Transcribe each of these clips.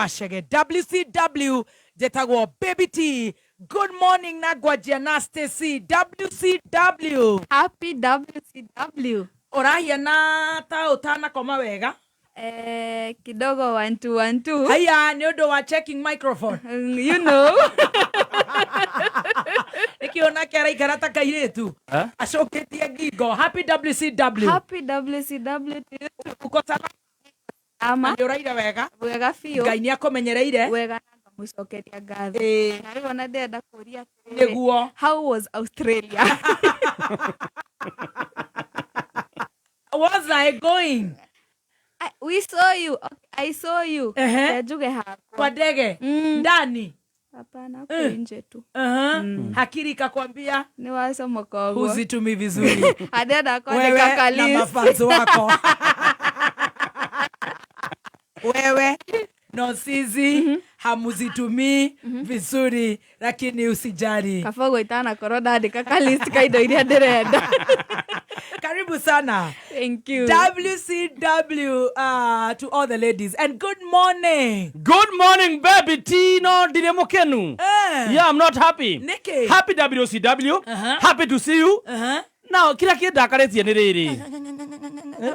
Wacege WCW njĩtagwo Baby T. Good morning na ngwanjia na Stacy WCW. Happy WCW. Ũrahiana ta ũtanakoma wega. Eh, kidogo 1 2 1 2. Haya nĩ ũndũ wa checking microphone. You know. Nĩkĩo nake araikara ta kairĩtu Eh? acũkĩtie ngingo. Happy WCW. Happy WCW to you. Uko salama? Ama Nĩ ũraire wega? wega biũ. Ngai nĩ akũmenyereire. Wega na ngamũcokeria ngatho. Ĩĩ, Na rĩu ona ndĩrenda kũria atĩrĩrĩ, nĩguo. how was Australia? Was I going? We saw you. Okay, I saw you. Ehe. Reke njuge hakwa. Kwa ndege? Ndani? Hapana, huko nje tu. Hakiri ikakwambia Nĩ wacomoka ũguo. huzitumi vizuri. Andĩrenda Wewe kwandĩka na kalist. mafans wako. Wewe no sisi hamuzitumii vizuri, lakini usijali. Kaba ũguo itanakorwo ndandĩka kalist ka indo iria ndĩrenda. Karibu sana. Thank you. WCW to all the ladies and good morning. Good morning, baby T. No ndirĩ mũkenu. Eh. Yeah, I'm not happy. Nĩkĩ? Happy WCW. Happy to see you. Now, kĩrĩa kĩndakarĩtie nĩ rĩrĩ.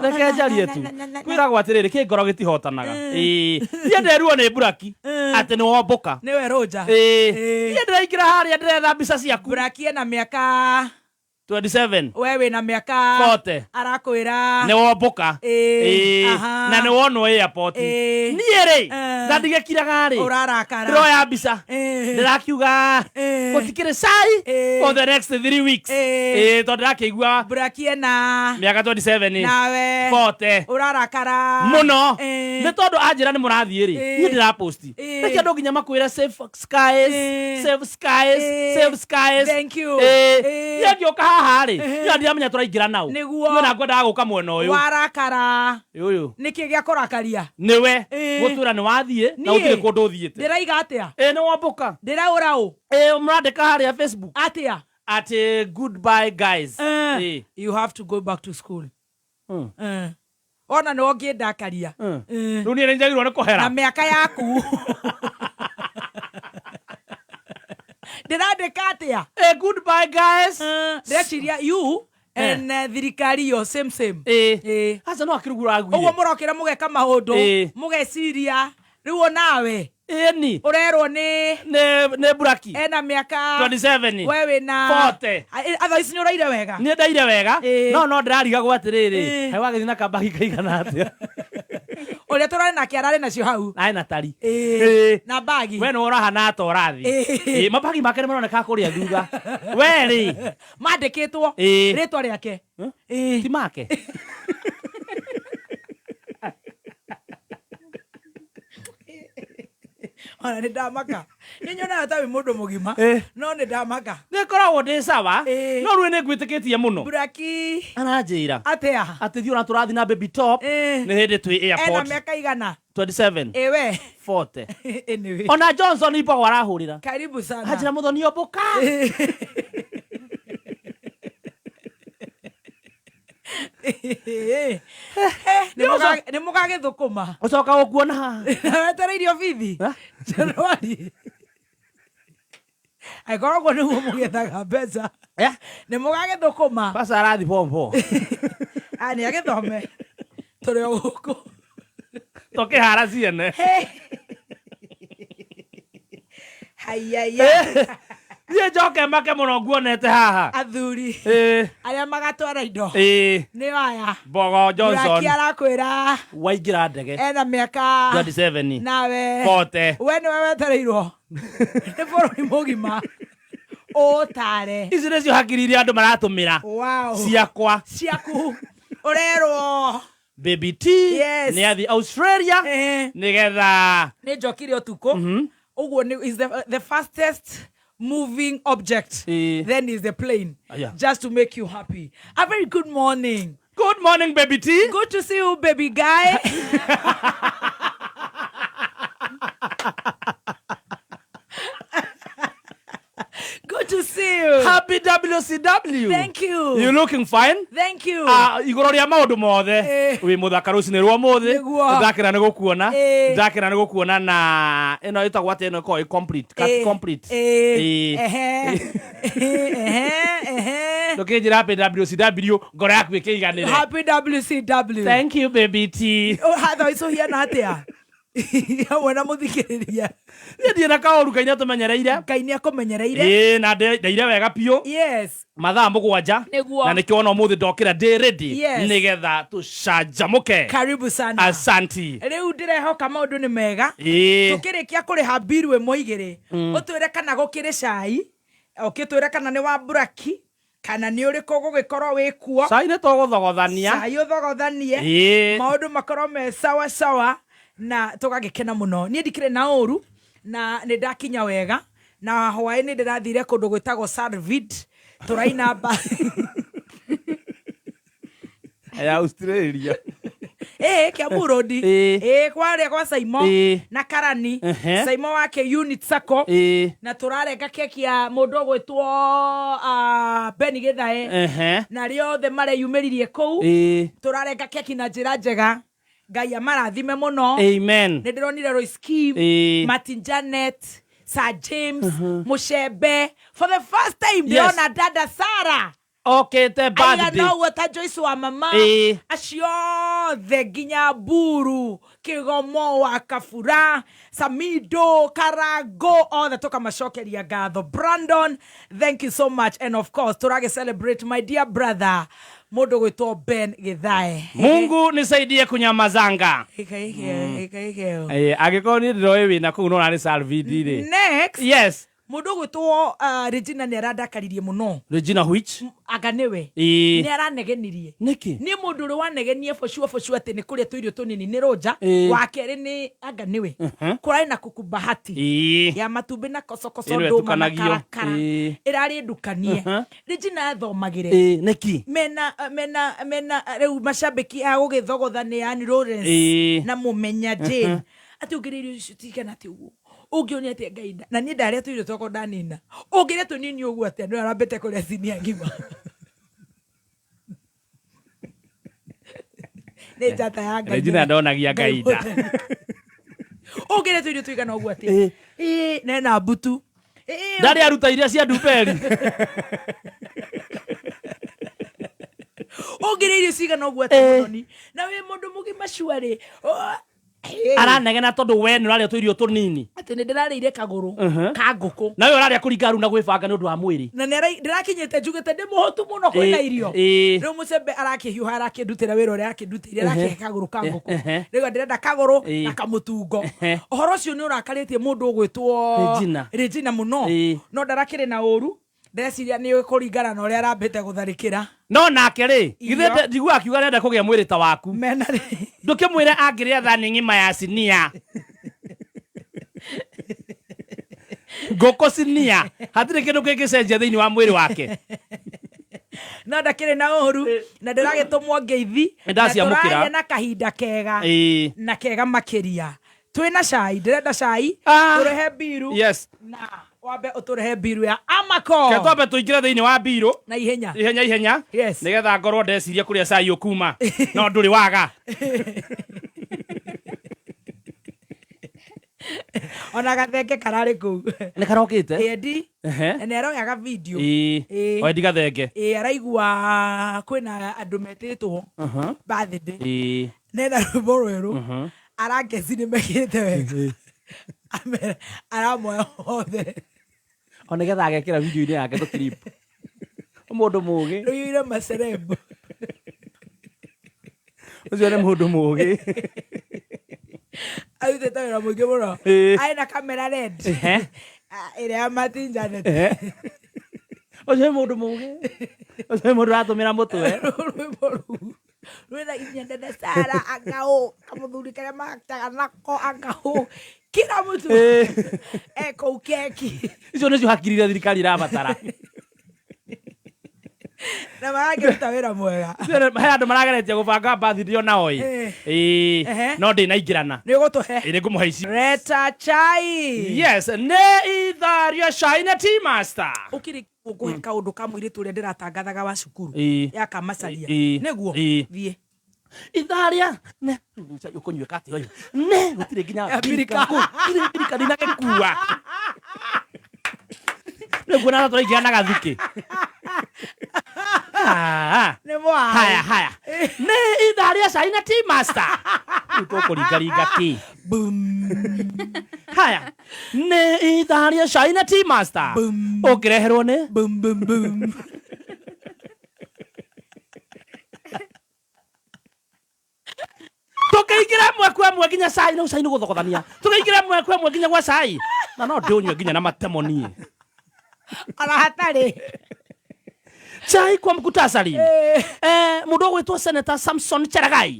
Reke njarie tu. Kwĩragwo atĩrĩrĩ, kĩ ngoro gĩtihotanaga. Ĩĩ. Niĩ nderuo nĩ Buraki atĩ nĩ wombũka. Nĩwe Roger. Ĩĩ. Ĩĩ. Niĩ ndĩraingĩra harĩa ndĩretha mbica ciaku. Buraki ena mĩaka 27. we wĩna mĩaka 40. arakwĩra Nĩ wombũka. Ĩĩ. Ĩĩ. Aha. Na nĩ wonwo airport. Ĩĩ. Niĩ rĩ, Eh. na ndigĩkiraga rĩ. Ũrarakara. Ndĩroya mbica. Ĩĩ. Ndĩrakiuga Ĩĩ. gũtikĩrĩ cai Ĩĩ. for the next 3 weeks. Ĩĩ. Ĩĩ, tondũ ndĩrakĩigua Buraki ena mĩaka 27 ĩ. nawe 40. ũrarakara Mũno. Ĩĩ. Nĩ tondũ anjĩra nĩ mũrathiĩ rĩ, Ĩĩ. niĩ ndĩraposti. Ĩĩ. Reke andũ nginya makwĩre safe skies, Ĩĩ. safe skies, Ĩĩ. safe skies. Thank you. Ĩĩ. Ĩĩ. Niĩ ngĩũka haha rĩ, Ĩĩ. niĩ ndiramenya tũraingĩra naũ. Nĩguo. Niĩ ona ngwendaga gũka mwena ũyũ. Warakara. Ũyũ. Nĩkĩ gĩa kũrakaria? Nĩwe. Ĩĩ. Gũtwĩra nĩ wathiĩ na Niĩ. gũtirĩ kũndũ ũthiĩte. Ndĩraiga atĩa? Ĩĩ, nĩ wombũka. Ndĩraũra ũ? Ĩĩ, mũrandĩka harĩa Facebook. Atĩa? Atĩ goodbye guys. Eh. Ĩĩ. You have to go back to school. Eh. Ona nĩ ũngĩndakaria. Eh. Rĩu niĩ nĩ njagĩrĩirwo nĩ Na kũhera. mĩaka yaku. Ndĩrandĩka atĩa? Ĩĩ, goodbye guys. Ndĩreciria you and thirikari yo same same. Ĩĩ. Ĩĩ. Aca no akĩrugura Ũguo aguire. mũrokĩra mũgeka maũndũ Ĩĩ. mũgeciria rĩu onawe Ĩni. ũrerwo nĩ Nĩ Buraki. ena mĩaka 27. we wĩna 40. Atha ici nĩ ũraire wega. Niĩ ndaire wega. Ĩĩ. No ndĩrarigagwo atĩrĩrĩ. Ĩĩ. He wagĩthiĩ na kambagi kaigana atĩa? Ũrĩa tũrarĩ nake ararĩ nacio hau. Arĩ na tari. Ĩĩ. Ĩĩ. Na mbagi. We nĩ ũrahana ta ũrathiĩ. Ĩĩ. Ĩĩ, mabagi make nĩ maroneka kũrĩa thutha. We rĩ, Mandĩkĩtwo Ĩĩ. rĩtwa rĩake. Ĩĩ. ti make. Ona nĩ ndamaka. Nĩ nyonaga ta wĩ mũndũ mũgima. Ĩĩ. No nĩ ndamaka. Nĩ ngoragwo ndĩ sawa. Ĩĩ. No rĩu nĩ ngwĩtĩkĩtie mũno. Buraki Aranjĩra. atĩa? Atĩ thiĩ ona tũrathiĩ na baby top. Ĩĩ. Nĩ hĩndĩ twĩ Ena airport. mĩaka igana? 27. Ĩ we. 40. Anyway. Ona Johnson Mbogo arahũrĩra. Karibu sana. Anjĩra mũthoni ombũka. Nĩ mũgagĩthũkũma. Ũcoka gũkuona haha. Wetereire obithi Ha? Januari. Angĩkorwo ũguo nĩguo mũgĩethaga mbeca Eh? nĩ mũgagĩthũkũma. Kwanza arathi form 4. Ah, nĩ agĩthome tũrĩ o gũkũ. Tũkĩhara ciene. Haiyaia. Niĩ njoke make mũno nguonete haha. Athuri Ĩĩ. arĩa magatwara indo Ĩĩ. nĩ aya. Mbogo Johnson. Buraki arakwĩra Waingĩra ndege. ena mĩaka 27. nawe 40. we nĩwe wetereirwo nĩ bũrũri mũgima ũtare. Ici nĩcio hakiri iria andũ maratũmĩra. Wow. Ciakwa. Ciaku ũrerwo. Baby T. Yes. Nĩ athiĩ Australia. Eh. Nĩgetha. Nĩ njokire ũtukũ ũguo nĩ is the fastest moving object. Ĩĩ. Then is the plane. Aya. Just to make you happy. A very good morning. Good morning, baby T. Good to see you, baby guy. Good to see you. Happy WC WCW. Thank you. You looking fine. Thank you. Ah, igũrũ rĩa maũndũ mothe Eh. wĩ mũthaka rũcinĩ rwa ũmũthĩ. Nĩguo. Ndakena nĩ gũkuona. Eh. Ndakena nĩ gũkuona na ĩno ĩtagwo atĩa ĩno ĩkoragwo ĩ complete. Cut Eh, complete. eh, Eh. ehe, ehe, ehe. Ndũkĩnjĩra happy WCW ngoro yaku ĩkĩiganĩre. Happy WCW. Thank you baby T. Oh, hatha icio hiana atia hamwe na mũthikĩrĩria. Niĩ ndirĩ na kaũru, Ngai nĩatũmenyereire. Ngai nĩ akũmenyereire. Ĩĩ, na ndeire wega biũ Yes. mathaa 7. Nĩguo. Na nĩkĩo ona ũmũthĩ ndokĩra ndĩ ready Yes. nĩgetha tũcanjamũke. Karibu sana. Asanti. Rĩu ndĩrehoka maũndũ nĩ mega. Ĩĩ. Tũkĩrĩkia kũrĩha mbiru ĩmwe igĩrĩ, ũtwĩre kana gũkĩrĩ cai, ũkĩtwĩre kana nĩ wa mburaki kana nĩ ũrĩkũ gũgĩkorwo wĩ kuo. Cai nĩ tũgũthogothania. Cai ũthogothanie. Ĩĩ. Maũndũ makorwo me sawa sawa na tũgagĩkena mũno. Niĩ ndikĩrĩ na ũru na nĩ ndakinya wega, na hwaĩ-inĩ ndĩrathire kũndũ gwĩtagwo Sarvid tũraina mba. Ya Australia. Ĩĩ, Kiambu Road. Ĩĩ. Ĩĩ, kwarĩa gwa Saimo Ĩĩ. na Karani. Ehe. Saimo wake unit sacco. Ĩĩ. Na tũrarenga keki ya mũndũ ũgwĩtwo Ben Gĩthae na arĩa othe mareyumĩririe kũu. Ĩĩ. Tũrarenga keki na njĩra njega. Ngai amarathime mũno. Amen. Nĩ ndĩronire Royce Kim, Ĩĩ. Martin Janet, Sir James Mushembe for the first time. Yes. Ndĩrona dada Sara Okĩte aigana birthday. ũguo ta Joyce wa mama. Ĩĩ. Acio othe nginya Mburu Kĩgomo wa Kabura, Samido Karango, othe tũkamacokeria ngatho. Brandon, thank you so much. And of course tũragĩ celebrate my dear brother mũndũ gwĩtwo Ben Gĩthae. Mungu nisaidie kunyamazanga. Ĩka ĩkeo, ĩka ĩkeo. Ĩĩ, angĩkorwo niĩ ndĩroĩ wĩna kũu no narĩ Salvid rĩ. Next. Yes. Mũndũ ũgwĩtwo Regina nĩ arandakaririe mũno. Regina which? Anga nĩwe. Ĩĩ. Nĩ aranegenirie. Nĩkĩ? Nĩ mũndũ ũrĩ wanegenie for sure, for sure atĩ nĩ kũrĩa tũirio tũnini nĩ rũnja. Ĩĩ. Wa kerĩ nĩ anga nĩwe kũrarĩ na kukubahati Ĩĩ. ya matumbĩ na kocokoco, Ĩno ndũma na ĩtukanagio. karakara. Ĩĩ. Ĩrarĩ ndukanie. Regina athomagĩre. Ĩĩ, nĩkĩ? Mena rĩu macambĩki a gũgĩthogotha nĩ Ann Lawrence Ĩĩ. na mũmenya Jane atĩ ũngĩrĩa irio icio cigana atĩ ũguo ũngĩonia atĩa Ngai nda na niĩ ndarĩa tũirio twakwa ndanina ũngĩrĩa tũnini ũguo atĩa nĩwe arambĩte kũrĩa cinia ngima nĩ njata ya Ngai. Regina ndonagia Ngai nda. Ũngĩrĩa tũirio tũigana ũguo atĩa? Ĩĩ, nena mbutu. Ĩĩ, Ndarĩ aruta iria cia nduberi. Ũngĩrĩa irio cigana ũguo atĩa mũthoni na wĩ mũndũ mũgima cuarĩ? Aranegena tondũ we nĩ ũrarĩa tũirio tũnini. Atĩ nĩ ndĩrarĩire kagũrũ ka ngũkũ. Na we ũrarĩa kũringa rĩu na gwĩbanga nĩ ũndũ wa mwĩrĩ. Na ndĩrakinyĩte njugĩte ndĩ mũhũtu mũno kwĩna Ĩĩ, irio. ĩĩ. Rĩu mũcembe arakĩhiũha arakĩndutĩra wĩra ũrĩa arakĩndutĩire, arakĩhe kagũrũ ka ngũkũ. Rĩu ndĩrenda kagũrũ na kamũtungo. Ũhoro ũcio nĩ ũrakarĩtie mũndũ ũgwĩtwo Regina. Regina mũno. No ndarakĩrĩ na ũru, ndeciria nĩ kũringana na ũrĩa arambĩte gũtharĩkĩra. No nake rĩ, githĩ Irio. Ndiguaga akiuga arenda kũgĩa mwĩrĩ ta waku. Mena Ndũkĩmwĩre angĩrĩa thani ng'ima ya cinia ngũkũ cinia hatirĩ kĩndũ kĩngĩcenjia thĩinĩ wa mwĩrĩ wake. No ndakĩrĩ na ũru na ndĩragĩtũmwo ngeithi. Nĩ ndaciamũkĩra. Na tũragĩa na kahinda kega na kega makĩria. Twĩna cai, ndĩrenda cai. Ah. Tũrehe mbiru. Yes. Na wambe ũtũrehe mbiru ya Amako. Ke twambe tũingĩre thĩinĩ wa mbirũ. Na ihenya. Ihenya ihenya. Yes. Nĩgetha ngorwo ndeciria kũrĩa cai ũkuma no ndũrĩ waga. Ona gathenge kararĩ kũu. Nĩ karokĩte. Endi nĩ aroyaga video. Ĩĩ. Ĩĩ, oendi gathenge. Ĩĩ, araigua kwĩna andũ metĩtwo birthday. Nena rwĩmbo rwerũ arangeci nĩ mekĩrĩte wega. Aramoya othe. O nĩgetha agekĩra video-inĩ yake tũ clip. Mũndũ mũgĩ. Rũiyũire macerembo. Ũcio nĩ mũndũ mũgĩ. Arutĩte wĩra mũingĩ mũno. Arĩ na kamera red. Ah, ĩrĩa ya Martin Janet. Ũcio nĩ mũndũ mũgĩ, ũcio nĩ mũndũ ũratũmĩra mũtwe. Rwĩmbo rũu rwĩna inya dada Sara angaũ kamũthuri karĩa mahataga nako angaũ kila mtu ekũu keki. Icio nĩcio hakiri iria thirikari ĩrabatara. Na marakĩruta wĩra mwega. He andũ marageretie gũbanga birthday onao ĩ. Ĩĩ. Ehe. No ndĩnaingĩrana. Nĩ ũgũtũhe. Ĩ, nĩngũmũhe ici. Reta chai. Yes, nĩ ithaa Ithaa rĩa cai na tea master. Ũkĩrĩ ngũhe kaũndũ ka mũirĩtu ũrĩa ndĩratangathaga wa cukuru Ĩĩ. ya kamacaria. Ĩĩ. Nĩguo Ĩĩ. thiĩ. Ithaa rĩa ne rĩu ũkũnyuĩka atĩa ũyũ ne gũtirĩ nginya Mbirika. Gũtirĩ mbirika ndinagĩkua rĩu kuona tũraingĩra na gathukĩ. Ah, Nĩ mwaĩ. Haya haya, nĩ ithaa rĩa cai na tea master, rĩu tũkũringaringa kĩ? Haya, nĩ ithaa rĩa cai na tea master ũkĩreherwo nĩ Bum, bum, bum. Tũkĩingĩra ĩmwe kwa ĩmwe nginya cai no cai nĩ gũthogothania, tũkĩingĩra ĩmwe kwa ĩmwe nginya gwa cai na no ndĩũnyue nginya na matemo niĩ. Ona hatarĩ. Chai kwa mkutasari. Mũndũ ũgwĩtwo Senator Samson Cheragai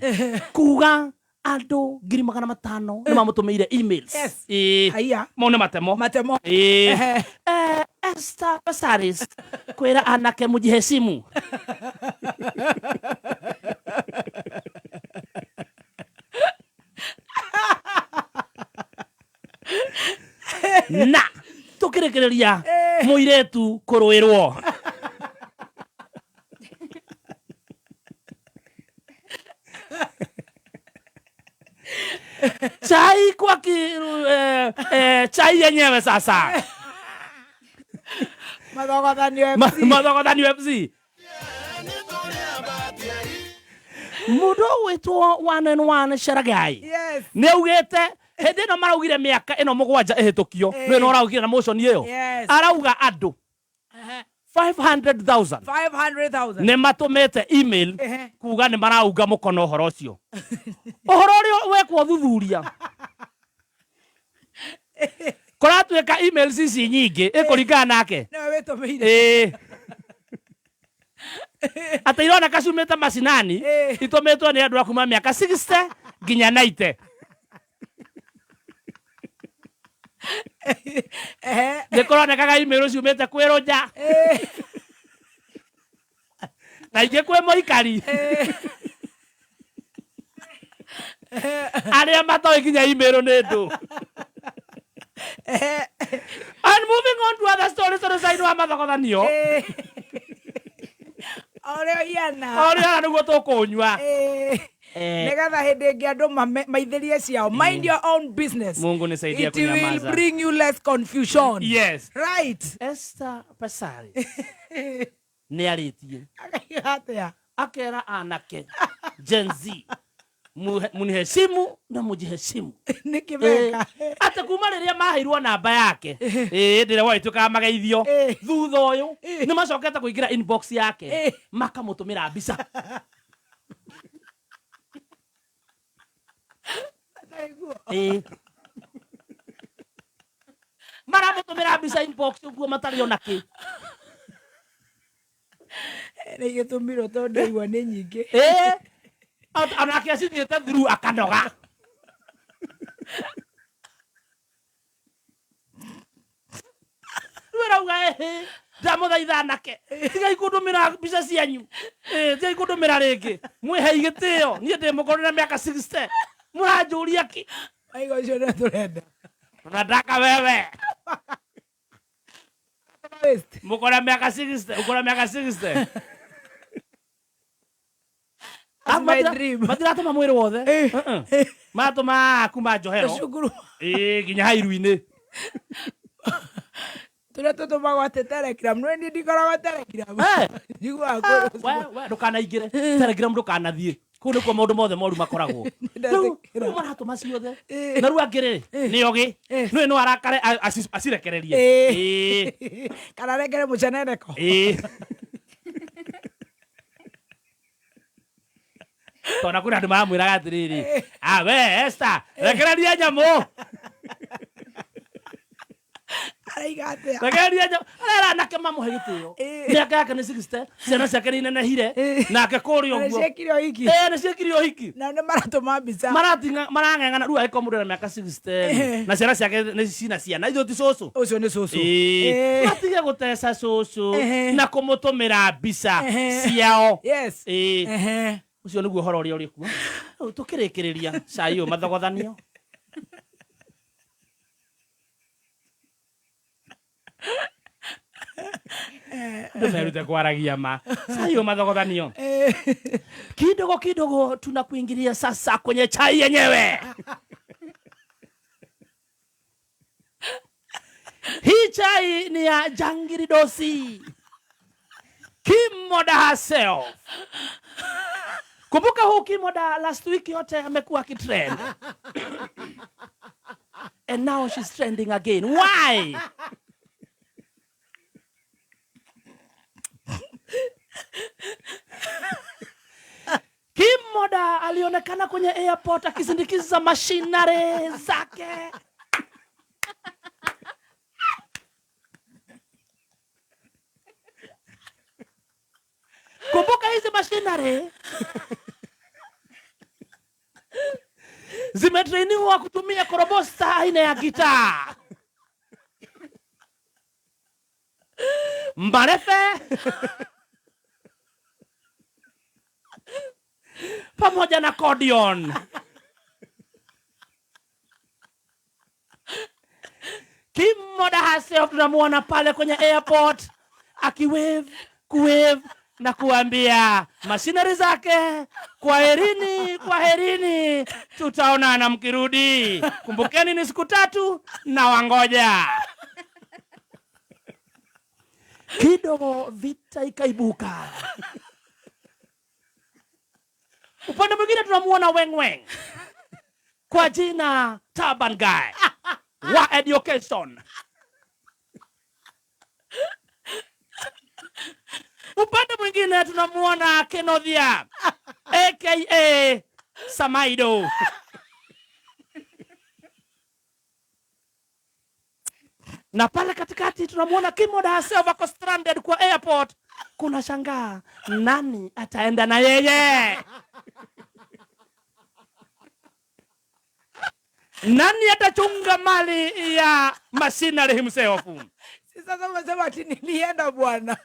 kuga andũ 500,000 nĩ mamũtũmĩire emails. Yes. Ĩĩ. Haiya. Mau nĩ matemo. Matemo. Ĩĩ. Ehe. Esther Passaris kwĩra anake mujiheshimu. Na tũkĩrĩkĩrĩria mũirĩtu kũrũĩrwo. Chai kwa ki, chai yenyewe sasa. Mathogothanio FC. Mathogothanio FC. Mũndũ ũgwĩtwo one and one Sheragai Yes. nĩ augĩte hĩndĩ ĩno maraugire mĩaka ĩno 7 ĩhĩtũkio nĩ no araugire na motion ĩyo Yes. arauga andũ 500,000 500,000. nĩ matũmĩte email Ehe. kuga nĩ maraunga mũkono ũhoro ũcio, ũhoro ũrĩa wekwo thuthuria kũratuĩka emails ici nyingĩ ĩkũringana nake. Nĩwe wĩtũmĩire. Ĩĩ, atĩ ironeka ciumĩte macinani, Ĩĩ. itũmĩtwo nĩ andũ a kuma mĩaka 60 nginya 90. Ehe. Nĩ kũronekaga email ciumĩte kwĩ Rũnja Ĩĩ. Na ingĩ kwĩ mũikari arĩa matoĩ nginya email nĩ ndũ. Ehe. And moving on to other stories, tondũ cai nĩ wa mathogothanio. Ĩĩ. Ũrĩa ũhiana. Ũrĩa nĩguo tũkũnyua. Ĩĩ. Nĩgetha hĩndĩ ĩngĩ andũ maithĩrie ciao. Mind your own business. Mungu nisaidie It will kunyamaza. bring you less confusion. Yes. Right. Esther Pasari nĩ arĩtie. Akaiga atĩa? Akera anake Gen Z muniheshimu na mujiheshimu. Nĩkĩ meka? Atĩ kuma rĩrĩa maheirwo namba yake ĩĩ ndĩrĩa gwagĩtuĩkaga mageithio, thutha ũyũ nĩ macokete kũingĩra inbox yake, makamũtũmĩra mbica. Ĩĩ. Maramũtũmĩra mbica inbox ũguo matarĩ ona kĩ. Nĩ igĩtũmirwo tondũ ndaigua nĩ nyingĩ. Ĩĩ. Onake acithiĩte through akanoga. Rĩu arauga ĩhĩ, ndamũthaitha anake, tigai kũndũmĩra mbica cianyu. Ĩĩ, tigai kũndũmĩra rĩngĩ, mwĩhei gĩtĩo, niĩ ndĩ mũkũrũ na mĩaka 60, mũranjũria kĩ? Waiga ũcio nĩ tũrenda. Tunataka wewe. Waste. Muko na miaka 60, uko na miaka 60. That's my dream. Matiratũma mwĩrĩ wothe. Maratũma kuma njohero. Tũcukuru. Ĩĩ, nginya hairu-inĩ. Tũrĩa tũtũmagwo atĩ Telegram, no niĩ ndikoragwo Telegram. Eh. Njiguaga We we ndũkanaingĩre Telegram, ndũkanathiĩ kũu, nĩkuo maũndũ mothe moru makoragwo. Nĩndetĩkĩra. Rĩu maratũma ciothe. Eh. Na rĩu angĩ rĩ nĩ ogĩ nĩ no arakare acirekererie. Eh. Ĩĩ. Kana rekere mũceneneko. Ĩĩ, tondũ kwĩna andũ maramwĩraga atĩrĩrĩ, "Ah, we Esther, rekereria nyamũ." Araiga atĩa? Rekereria nyamũ. Arera anake mamũhe gĩtĩo. Ĩĩ. Mĩaka yake nĩ 60, ciana ciake nĩ inenehire Ĩĩ. nake kũrĩa Na ũguo. nĩciekire ũhiki. Ĩĩ, nĩ ciekire ũhiki. Na nĩ maratũma mbica. Maratinga marang'eng'ana rĩu, angĩkorwo mũndũ ena mĩaka 60 na ciana ciake nĩ cina ciana, ithuĩ ti cũcũ. Ũcio nĩ cũcũ. Ĩĩ. Ĩĩ. Matige gũteca cũcũ Ehe. na kũmũtũmĩra mbica Ehe. ciao. Yes. Ĩĩ. Ehe. Ũcio nĩguo ũhoro ũrĩa ũrĩ kuo. Rĩu tũkĩrĩkĩrĩria cai ũyũ mathogothanio. Andũ merute kwaragia ma sahiyo mathogothanio kidogo kidogo. Tunakuingilia sasa kwenye chai yenyewe. Hii chai ni ya Jangiri Dosi Kimoda herself. Kumbuka huu Kimoda last week yote amekuwa akitrend. And now she's trending again. Why? Kimoda alionekana kwenye airport akisindikiza mashinare zake. Kumbuka hizi mashinare zimetrainiwa kutumia korobosta aina ya gitaa. Mbarefe pamoja na accordion. Kimoda herself tunamuona pale kwenye airport akiwave, kuwave na kuambia mashinari zake kwaherini, kwaherini, tutaonana mkirudi. Kumbukeni ni siku 3 na wangoja. Kidogo vita ikaibuka. Upande mwingine tunamuona Weng Weng kwa jina Turban Guy wa education. Upande mwingine tunamuona Kenothia aka Samaido. Na pale katikati tunamuona Kimoda herself ako stranded kwa airport. Kuna shangaa nani ataenda na yeye? Nani atachunga mali ya machinery himself? Sasa unasema ati nilienda bwana.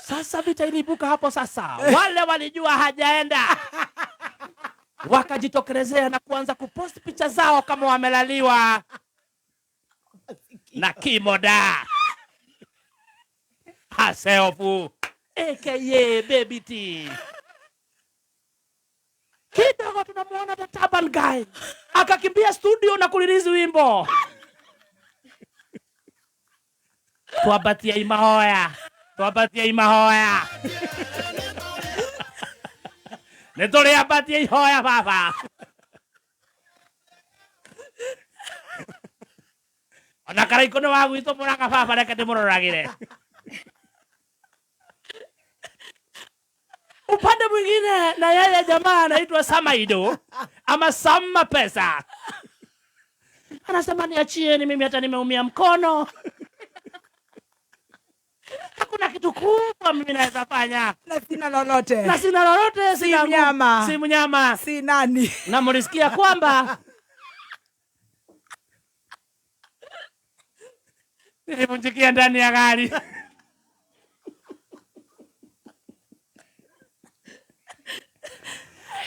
Sasa vita iliibuka hapo sasa. Wale walijua hajaenda wakajitokelezea na kuanza kupost picha zao kama wamelaliwa na Kimoda herself aka Baby T. Kidogo tunamuona the Turban Guy akakimbia studio na kurelease wimbo Twabatia imahoya, twabatia imahoya. Nĩ tũrĩambatia ihoya baba. Ona Karaikũ nĩ wa gwitũ mũraka baba, reke ndĩmũroragĩre. Upande mwingine na yeye jamaa anaitwa Samaido ama Sama Pesa. Anasema niachieni mimi, hata nimeumia mkono. Hakuna kitu kubwa mimi naweza fanya. Na sina lolote. Na sina lolote, Si sina nguvu. mnyama. Si mnyama. Si nani. Na mlisikia kwamba nilivunjikia ndani ya gari.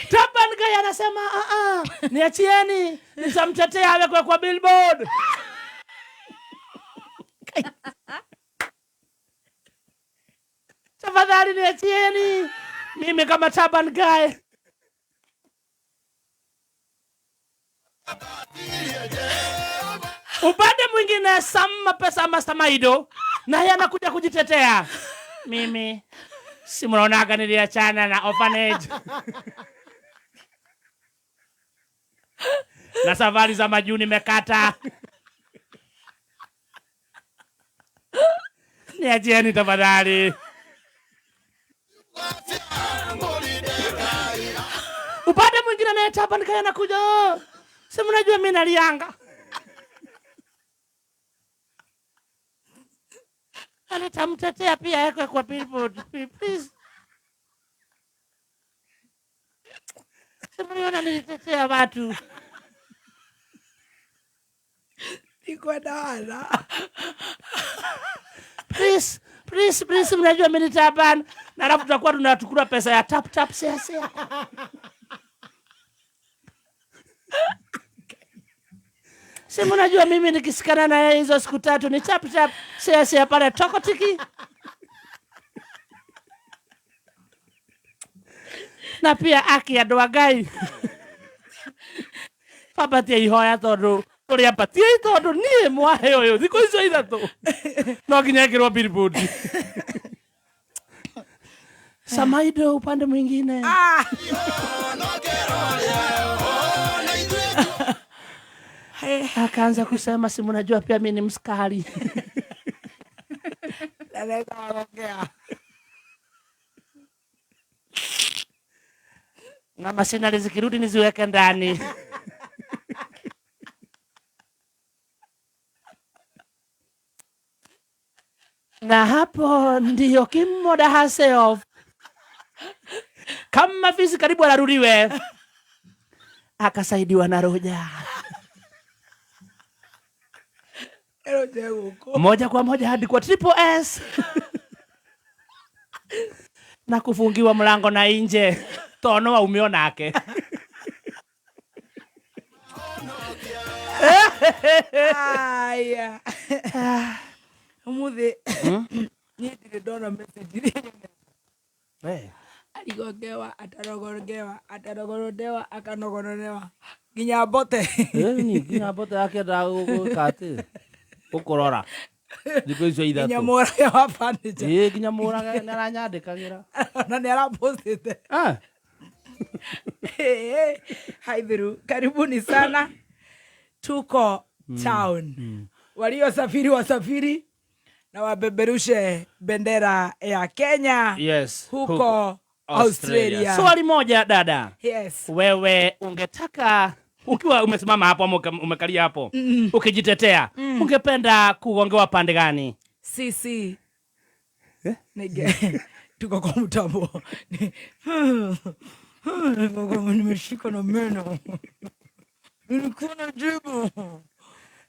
Taban Guy anasema niachieni, nitamtetea awekwe kwa billboard. Tafadhali niachieni mimi kama Taban Guy. Upande mwingine Sama Pesa ama Samaido naye anakuja kujitetea. Mimi si mnaonaga niliachana na orphanage na safari za majuu nimekata. Niachieni tafadhali. Upande mwingine naye Taban Guy anakuja, oh, si mnajua mimi nalianga. Anatamtetea pia yake kwa billboard. Please. Si mliona nilitetea watu. Niko wala. Please, please, please, mnajua mimi ni Taban. Na alafu tutakuwa tunatukula pesa ya tap tap share share. Si mnajua mimi nikisikana na yeye hizo siku 3 ni tap tap share share pale tokotiki. Na pia aki andũ a Ngai bambatie ihoya tondũ tũrĩ ambatiei tondũ niĩ mwahe ũyũ thikũ icio 3 no nginya ĩkĩrwo billboard. Samaido upande mwingine. Ah! Akaanza kusema si mnajua pia mimi ni mskari. Naweza ongea. Na mashinari zikirudi niziweke ndani. Na hapo ndiyo Kimoda herself kama fisi karibu anarudiwe akasaidiwa na Roja Roja huko moja kwa moja hadi kwa Triple S na kufungiwa mlango na nje tono waumio nake. Aya. Umuthi niĩ ndirĩ ndona message iria nyonete. Arigongewa atarogongewa atarogorodewa akanogononewa nginya mbote. Nginya mbote akĩenda gwĩka atĩ gũkũrora thikũ icio nginya 3 mũrage wa furniture. Ĩĩ, nginya mũrage nĩaranyandĩkagĩra. Na nĩarapostĩte. Ah. Haidhuru, karibuni sana, tuko town. Waliosafiri wasafiri na wabeberushe bendera ya Kenya. Yes, huko Australia. Swali moja dada. Yes. Wewe ungetaka ukiwa umesimama hapo ama umekalia hapo ukijitetea, ungependa kugongewa pande gani? Sisi nige tuko kwa mtambo. Nimeshika na meno. Nilikuwa na jibu.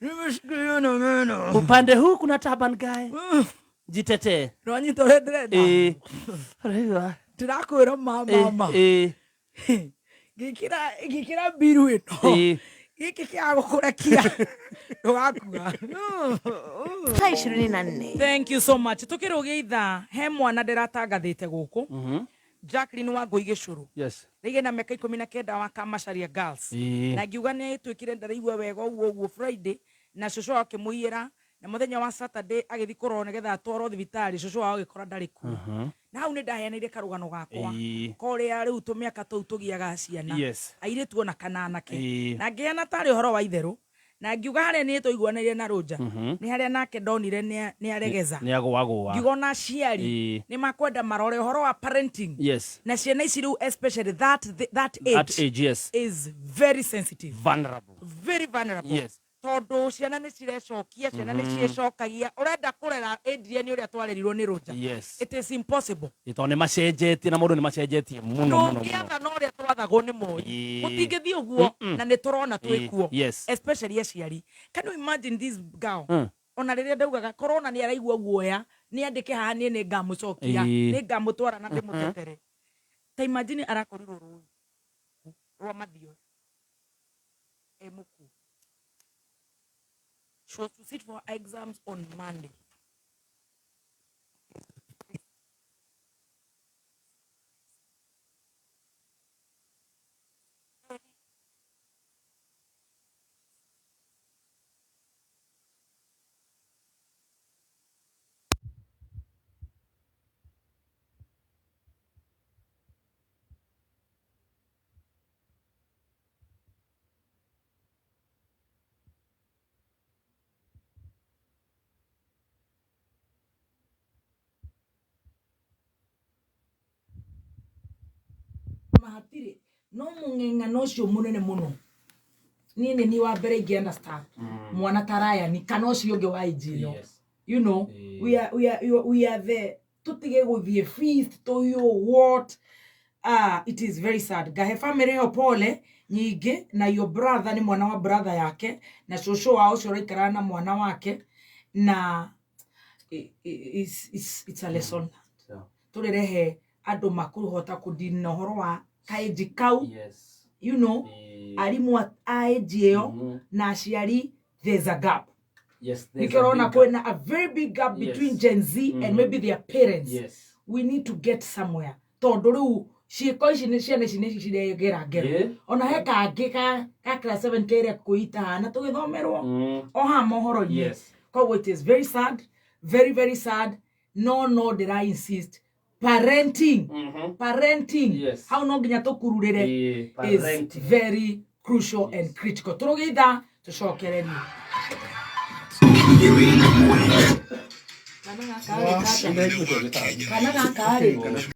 Nimeshikilia na meno. Upande huu kuna taban guy. Jitetee. Nĩwanyita ũrĩa ndĩrenda? Ĩĩ. Ũraigua? Ndĩrakwĩra ma mama. Ĩĩ. Ngĩkĩra mbiru ĩno. Ĩĩ. Gĩkĩ kĩa gũkũrekia. Ndũgakua. Saa 24. Thank you so much. Tukĩrũgia ithaa he mwana ndĩratangathĩte gũkũ. Jacqueline Wangũi Gĩcũrũ. Yes. Rĩgĩ na mĩaka 19 wa Kamacharia Girls. Ĩĩ. Na ngiuga nĩ ĩtuĩkire ndaraigua wega ũguo ũguo Friday na cũcũ wao akĩmũiyĩra na mũthenya wa Saturday agĩthiĩ kũrorwo nĩgetha atwarwo thibitarĩ cũcũ wao agĩkora ndarĩ kuo. Na hau nĩ ndaheanĩire karũgano gakwa. Ĩĩ. Korĩa rĩu tũmĩaka tũu tũgiaga ciana. Yes. Airĩtu ona kana anake. Ĩĩ. Na ngĩheana tarĩ ũhoro wa itherũ na ngiuga harĩa niĩ tũiguanĩire na Rũnja nĩ harĩa nake ndonire nĩ aregeza. Nĩ agũagũa. Ngiuga ona aciari Ĩĩ. nĩ makwenda marore ũhoro wa parenting. Yes. Na ciana ici rĩu especially that age, That age, yes. is very sensitive. Vulnerable. Very vulnerable. Yes. Tondũ ciana nĩ cirecokia, ciana nĩ ciĩcokagia. Ũrenda kũrera Adrian ũrĩa twarerirwo nĩ Rũnja. Yes. It is impossible. Tondũ nĩ macenjetie na maũndũ nĩ macenjetie mũno mũno mũno. Ndũngĩathana ũrĩa twathagwo nĩ Moi. Ĩĩ. Gũtingĩthiĩ ũguo na nĩ tũrona twĩ kuo. Yes. Especially aciari. Can you imagine this girl? Ona rĩrĩa ndaugaga korwo ona nĩ araigua guoya, nĩ andĩke haha niĩ nĩ ngamũcokia, Ĩĩ. nĩ ngamũtwara na ndĩmũtetere. Ta imagine arakorirwo rũĩ rwa Mathioya e mũkuũ. She was to sit for exams on Monday. Mahatirĩ no mũng'eng'ano ũcio mũnene mũno niĩ nĩ niĩ wa mbere ingĩ understand mwana ta Ryan kana ũcio ũngĩ wa age ĩyo. Yes. You know, we are the tũtige gũthiĩ feast tũiyũ what. It is very sad. Ngahe family ĩyo pole nyingĩ na your brother nĩ mwana wa brother yake na cũcũ wao ũcio ũraikaraga na mwana wake na it's a lesson. Tũrĩrehe andũ makũhota kũdeal na ũhoro wa kaĩnji kau. Yes. You know, arimũ a age ĩyo na aciari, there's a gap. Yes, there's Nĩkĩo a ũrona big gap. kwĩna a very big gap Yes. between Gen Z and maybe their parents. Yes. We need to get somewhere. Tondũ rĩu Ciĩko ici nĩ ciana ici nĩ ciregera ngero. Ona he kangĩ ka class 7 keria kwĩita na tũgĩthomerwo o haha mohoro-inĩ. Koguo it is very sad, very very sad. No ndĩra insist, parenting, parenting, hau no nginya tũkururĩre, is parenting. Very crucial and critical. Tũrũge ithaa tũcokererie. Kana gaka rĩ, kana gaka rĩ.